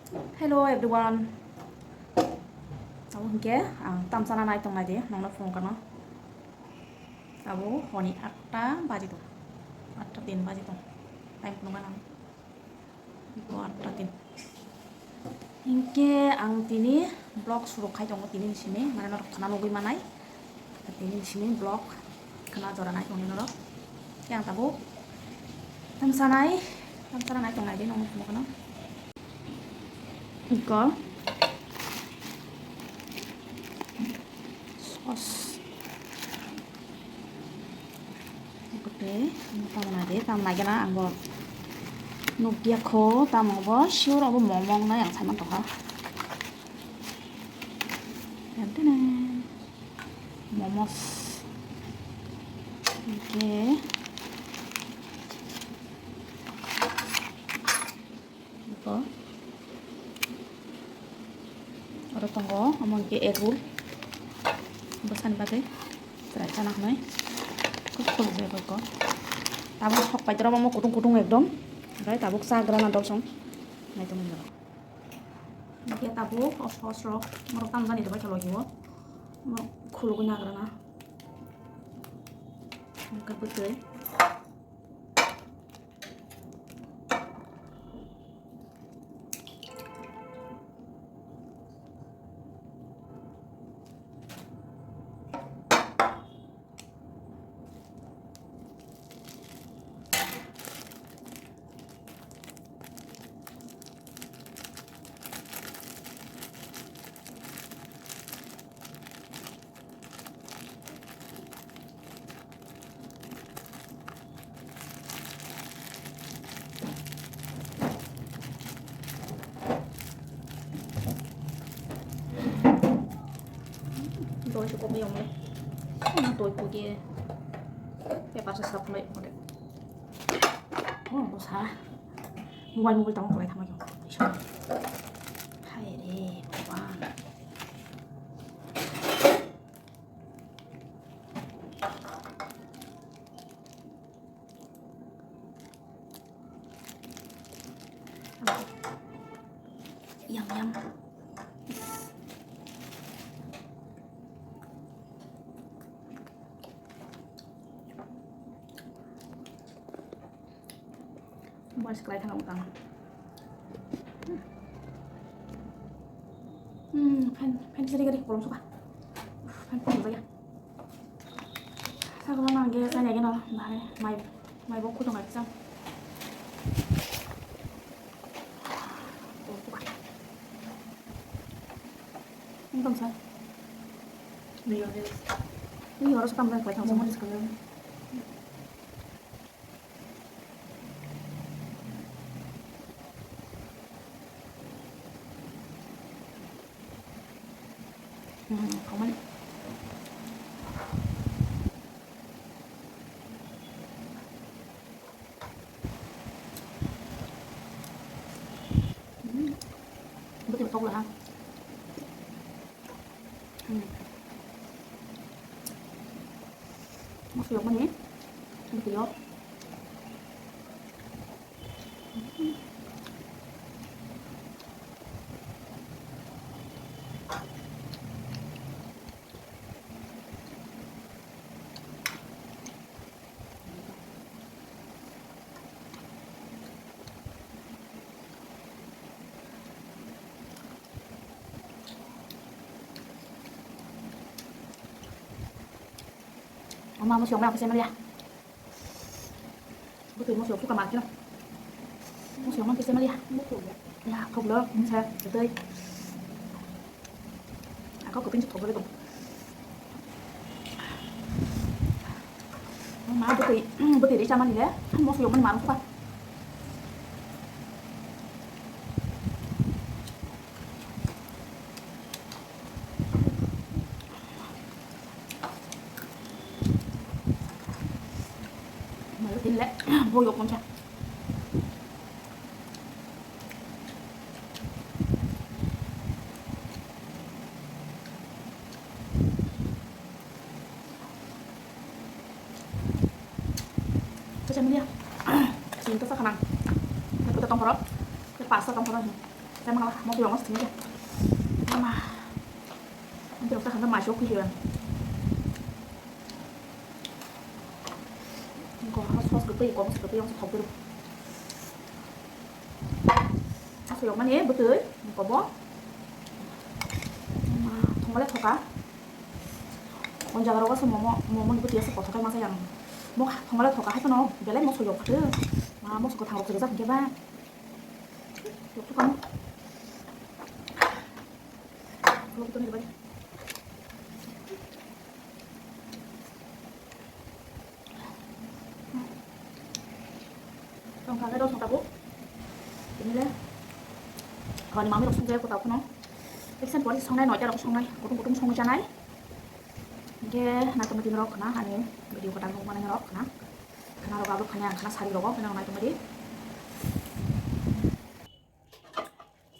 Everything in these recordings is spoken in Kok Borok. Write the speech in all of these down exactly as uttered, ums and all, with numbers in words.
Hello everyone. Abo hwnkhe ang tamsana nai tongnai di nongno phunukano. Abo honi atta baji tong. Atta tin baji tong. Time phunukano. Bo atta tin. Hinkhe ang tini vlog suru khai tongo tini ni simi, mane norok khna nugwi manai. Tini ni simi vlog khna jora nai tongni norok. Yang tabuk tamsanai, tamsanai tongnai di nongni phunukano. Iko. Sos. Oke, tamo nai di, tamo nai gana ang bo nukya kho, tamo bo sure obo momo wngnai ang sai mantong kha. Tenten. Momos. Oke. Ito. Oro tongo, omo hwnkhe egg roll. Bwsani bagwi chwrai chana hwnwi. Khub khulukjak bai kok. Tabuk sok paidorok omo kutung kutung ekdom. Omohai tabuk chagrana dosong. Naitongni norok. Hwnkhe tabuk o sauce rok, norok tamo jani rwbaikha logi o. Omo khulugwi nagrana. Hwnkhe bwtwi. Doi se kok yong le. Doi pudi. Paper se sap le. Oh, bosa. Mobile, mobile tamo kolai thangma yong. Hai re, baba. Yum, yum. Boys kwlai thang tang. Hmm, fan, fan seri gari kolom suka. Fan pon jaya. Sakno nangge sani ageno bahai mai, mai bo khujung ai sang. Kolom suka. Ini orang suka makan kue tang semua. Hmm, kamu. Hmm, betul kau lah. Hmm. Masuk apa ni? Betul ya. Ama mo siomang kasi maliya. Bwtwi mosok suka ma kheno. Mosok mang kisa maliya. Ya, khoklo, mungsa, tei. Ako kopin chok khoklo. Ma bwtwi, bwtwi ri chamani le, mosok mang ma suka. Malu tile, boyo koncha. Kaisa mili ya. Tinta sa kanang. Kita tongkoro. Kita pasta tongkoro. Mama, mama, mama, mama, mama. Ang terus tak hanggang masuk ke dia. Kok harus harus gede, kok harus gede yang sekolah. Asli yang mana ya, betul? Kok bo? Mama, thongmale thoka. On jaga rogo se momo, momo ni bwtwi ase kothok khe masa yang. Mo thongmale thoka hai phano belai moso yok khe. Ma moso kwthang rok rwjak hwnkhe ba. Yok thokang. Yok thokang ni bari. Tongkha le rosong tabuk. Tini le. Ani mami rok songjak ko tabuk no. Eksan pori songnai noita rok songnai. Kutung kutung songwi janai. Hingke naitomwi tini rok khna ani video kwtal rok manai rok khna. Khna rok abo khani ang khna sari rogo khna naitomwi.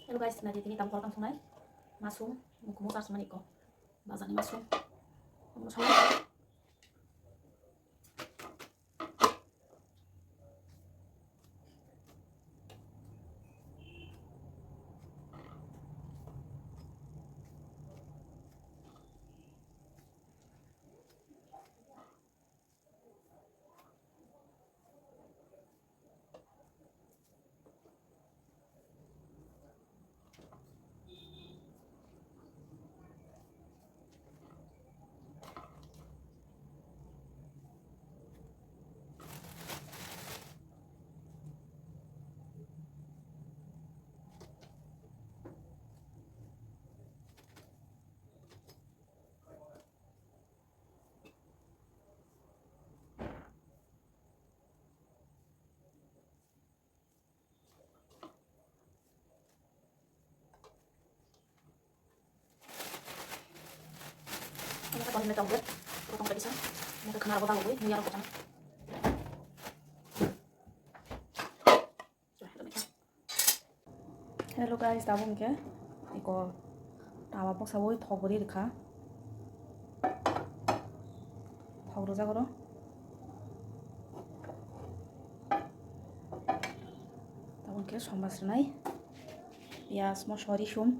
Hello guys, nai tini tam kol tam songnai. Masung, mukumu kasmani ko. Bazani masung. Mukumu songnai. Ini kan kono tong deh, potong tadi sana. Ini ke kenal kota gue, ini yang kota. Hello guys, tabuk hwnkhe iko tawa boksa ui thok rwi rwkha. Thok rwjak oro. Tabuk hwnkhe somba swnai. Piyaj, moso, risum.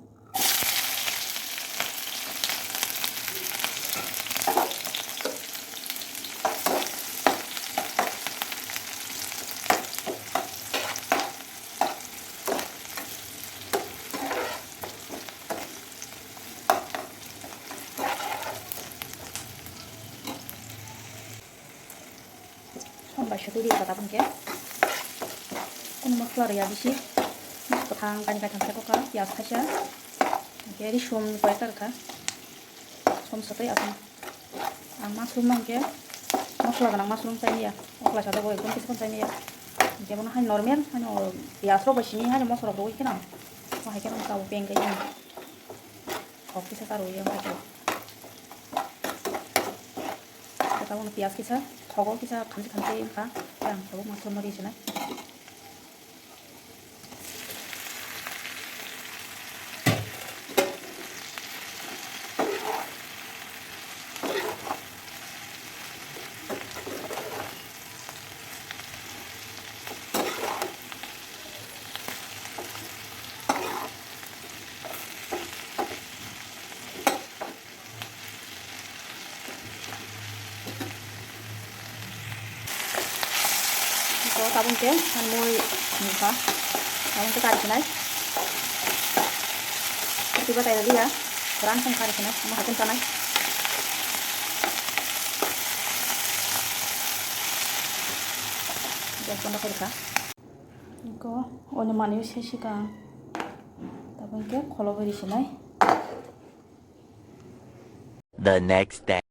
Som bai sotwi ri kha tabuk hwnkhe. Kunu mosla rwya bisi. Kwthang kainwi kaitham se kokha, piyaj kaisa. Hwnkhe risum koi ekta rwkha. Som sotwi aswk. Ang mushroom no hwnkhe mosla gwnang mushroom chai ya. Okla sajagwi ekdom kisa phano chai ya. Hwnkhe bono hai normal, hai no piyaj rok bai simi hai no mosla rok rwui kheno. O hai kheno tabuk peng khe ya. Thok kisa ta rwui ya. Tabuk no piyaj kisa, thogo kisa khamchi khamchi wngkha, tei ang tabuk mushroom no ri sinai. Iko tabuk khe mui nukha. Tabuk khe kari khnai. Tiba tai dia. Rang song kari khnai. Mo hakun kanai. Gas kono kari kha. Iko oni mani se sika. Tabuk khe kholo beri sinai. The next day.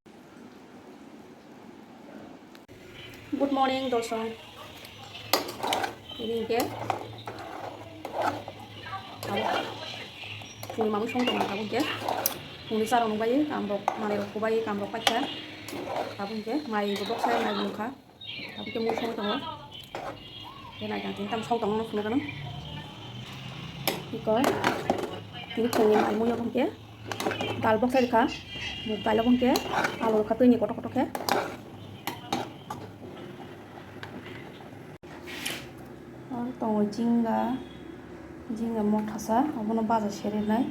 Good morning, dorsong. Ini ke. Tabuk. Puni mamu song tong tabuk ke. Puni saro nung bai, kamrok, mane rok kubai, kamrok paikha. Tabuk ke, mai bobok sai, mai bungkha. Tabuk ke mui songwi tongo. Khe naikha tini tamo song tongmano phunukgwno. Iko tini phungni mai mui obo hwnkhe dal boksa rikha. Muk dal obo hwnkhe alu rikha twini kotor kotor khe. Aro tongo jinga, Jinga mothasa, obono baja serinai.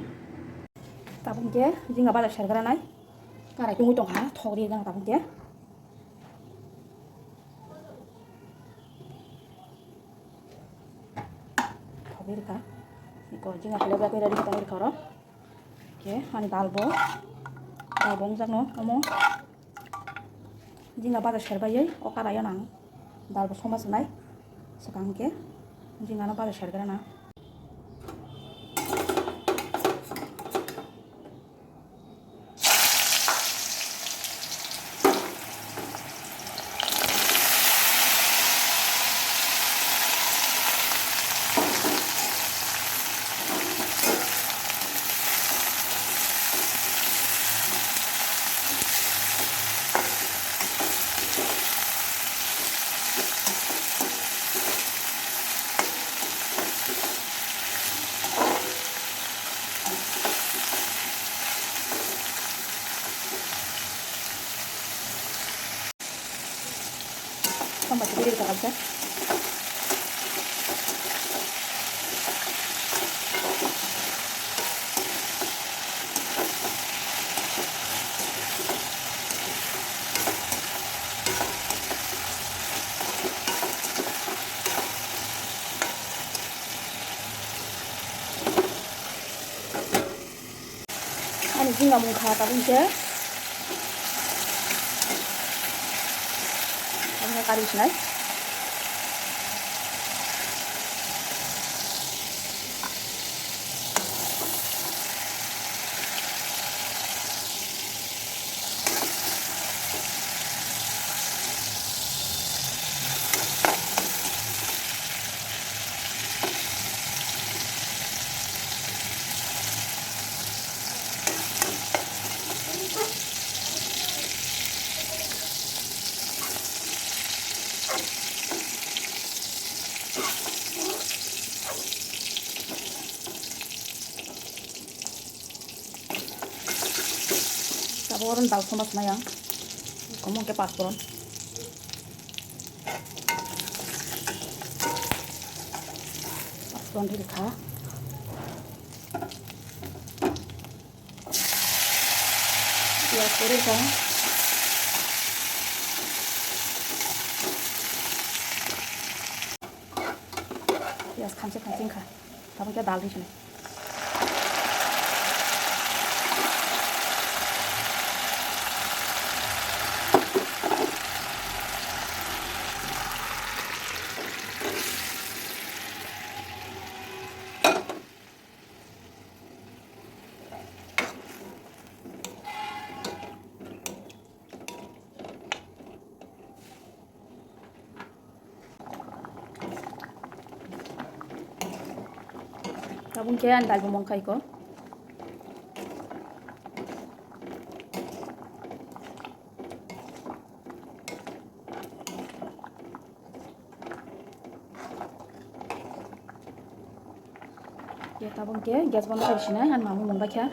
Tabuk khe jinga baja sergranai. Karai tongwi tongkha, thok ri gana tabuk khe. Thok ri kha. Iko jinga helo ba khe ready tong ri kha oro. Khe ani dal bo, dal bo wngjakno omo. Jinga baja serbaiwi o karaio nang dal bo soma swnai. Swkang khe jingano baja sergrana. Tama sibiri ka kabsa. Ani jinga mung kha tabuk khe. Ani kari sinai. Tabuk oro dal soma swnai ang. Omo hwnkhe pasporon. Pasporon rikha. Piyaj kwrwi kha. Piyaj khanse khanse wngkha. Tabuk khe dal rwi swnai. Tabuk khe ani dal bo mangkha iko. Khe tabuk khe gas bondo khai sinai, ani mamung mung bai kha.